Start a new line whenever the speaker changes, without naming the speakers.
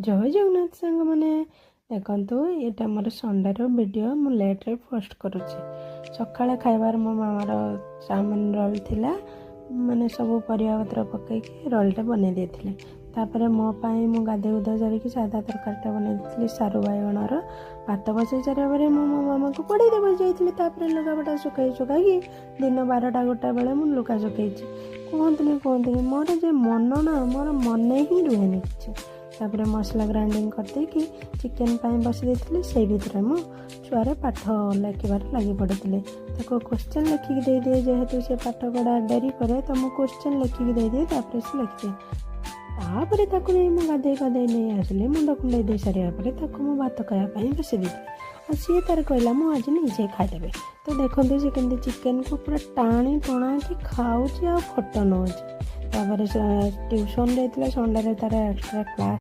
ଜୟ ଜଗନ୍ନାଥ ସାଙ୍ଗମାନେ। ଦେଖନ୍ତୁ, ଏଇଟା ମୋର ସଣ୍ଡେର ଭିଡ଼ିଓ। ମୁଁ ଲେଟ୍ରେ ପୋଷ୍ଟ କରୁଛି। ସକାଳେ ଖାଇବାରେ ମୋ ମାମାର ଚାଉମିନ ରୋଲ୍ ଥିଲା, ମାନେ ସବୁ ପରିବାପତ୍ର ପକାଇକି ରୋଲ୍ଟେ ବନେଇ ଦେଇଥିଲେ। ତାପରେ ମୋ ପାଇଁ ମୁଁ ଗାଧୋଇ ଗୁଧା ସାରିକି ସାଧା ତରକାରୀଟା ବନେଇ ଦେଇଥିଲି, ସାରୁ ବାଇଗଣର। ଭାତ ବସେଇ ସାରିବା ପରେ ମୁଁ ମୋ ମାମାକୁ ପଢ଼େଇ ଦେବାକୁ ଯାଇଥିଲି। ତାପରେ ଲୁଗାପଟା ଶୁଖାଇ ଶୁଖାଇକି ଦିନ 12ଟା 1ଟା ବେଳେ ମୁଁ ଲୁଗା ଶୁଖେଇଛି। କୁହନ୍ତୁନି କୁହନ୍ତୁନି, ମୋର ଯେ ମନ ନା, ମୋର ମନେ ହିଁ ରୁହେନି କିଛି। ତାପରେ ମସଲା ଗ୍ରାଇଣ୍ଡିଙ୍ଗ କରିଦେଇକି ଚିକେନ୍ ପାଇଁ ବସି ଦେଇଥିଲି। ସେଇ ଭିତରେ ମୁଁ ଛୁଆର ପାଠ ଲେଖିବାରେ ଲାଗି ପଡ଼ିଥିଲି। ତାକୁ କୋଶ୍ଚେନ୍ ଲେଖିକି ଦେଇଦିଏ। ଯେହେତୁ ସେ ପାଠ ପଢ଼ା ଡେରି କରେ, ତ ମୁଁ କୋଶ୍ଚେନ୍ ଲେଖିକି ଦେଇଦିଏ, ତାପରେ ସେ ଲେଖିଦିଏ। ତାପରେ ତାକୁ ନେଇ ମୁଁ ଗାଧେଇ ପାଧେଇ ନେଇ ଆସିଲି। ମୁଣ୍ଡ କୁଣ୍ଡେଇ ଦେଇ ସାରିବା ପରେ ତାକୁ ମୁଁ ଭାତ ଖାଇବା ପାଇଁ ବସେଇ ଦେଇଥିଲି। ଆଉ ସିଏ ତାର କହିଲା, ମୁଁ ଆଜି ନିଜେ ଖାଇଦେବି। ତ ଦେଖନ୍ତୁ, ସେ କେମିତି ଚିକେନକୁ ପୁରା ଟାଣି ଟଣାକି ଖାଉଛି ଆଉ ଫଟୋ ନେଉଛି। ତାପରେ ସେ ଟ୍ୟୁସନ୍ ଯାଇଥିଲା। ସଣ୍ଡେରେ ତାର ଏକ୍ସଟ୍ରା କ୍ଲାସ୍।